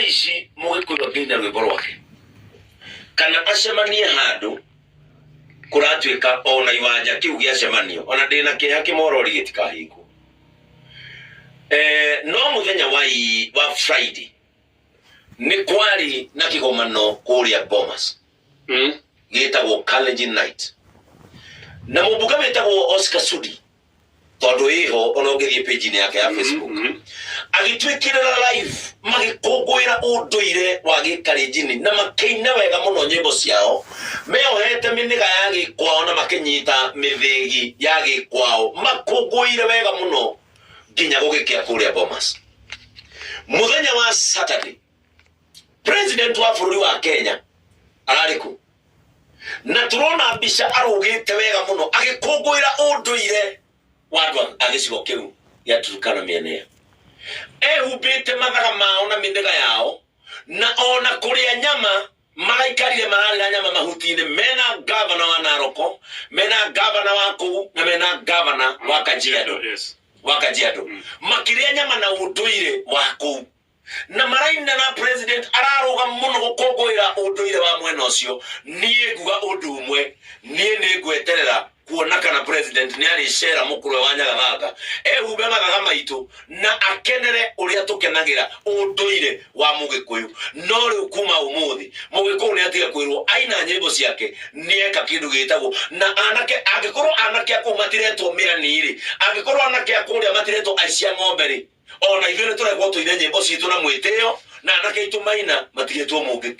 Thaa ici Mũgĩkũyũ angĩina rwĩmbo rwake kana acemanie handũ, kũratuĩka ona iwanja kĩu gĩacemanio, ona ndĩna kĩeha kĩmorori gĩtikahingwo. No mũthenya wa Friday nĩ kwarĩ na kĩgomano kũrĩa Bomas gĩtagwo Kalenjin Night, na mũmbunge wĩtagwo Oscar Sudi, tondũ ĩho ona ũngĩthiĩ page-inĩ yake ya Facebook, agĩtwĩkĩrĩra live magĩkũngũĩra ũndũire wa Gĩkalenjini na makĩina wega mũno nyĩmbo ciao meohete mĩnĩga ya gĩkwao na makĩnyita mĩthĩgi ya gĩkwao, makũngũĩire wega mũno nginya gũgĩkĩa kũrĩa Bomas. Mũthenya wa Saturday, president wa bũrũri wa Kenya ararĩ kũ? Na tũrona mbica arũgĩte wega mũno agĩkũngũĩra ũndũire wa andũ a gĩcigo kĩu gĩa Turkana mĩena ĩyo, ehumbĩte mathaga mao na mĩthĩga yao, na ona kũrĩa nyama maraikarire mararĩra nyama mahuti-inĩ, mena gavana wa Naroko, mena gavana wa kũu, na mena gavana wa Kajiado. Wa Kajiado makĩrĩa nyama na ũndũire wa kũu na maraina, na president ararũga mũno gũkũngũĩra ũndũire wa mwena ũcio. Niĩ nguga ũndũ ũmwe, niĩ nĩ ngweterera kuona kana president nĩ arĩcera mũkũrwe wa Nyagathanga, ehumbe mathaga maitũ na akenere ũrĩa tũkenagĩra ũndũire wa Mũgĩkũyũ. No rĩu kuma ũmũthĩ Mũgĩkũyũ nĩ atiga kwĩrwo aina nyĩmbo ciake nĩ eka kĩndũ gĩtagwo na anake. Angĩkorwo anake a kũu matiretwo mĩrani rĩ, angĩkorwo anake a kũrĩa matiretwo aici a ng'ombe rĩ, ona ithuĩ nĩ tũrekwo tũine nyĩmbo citũ na mwĩtĩo, na anake aitũ maina matigĩtwo mũngĩki.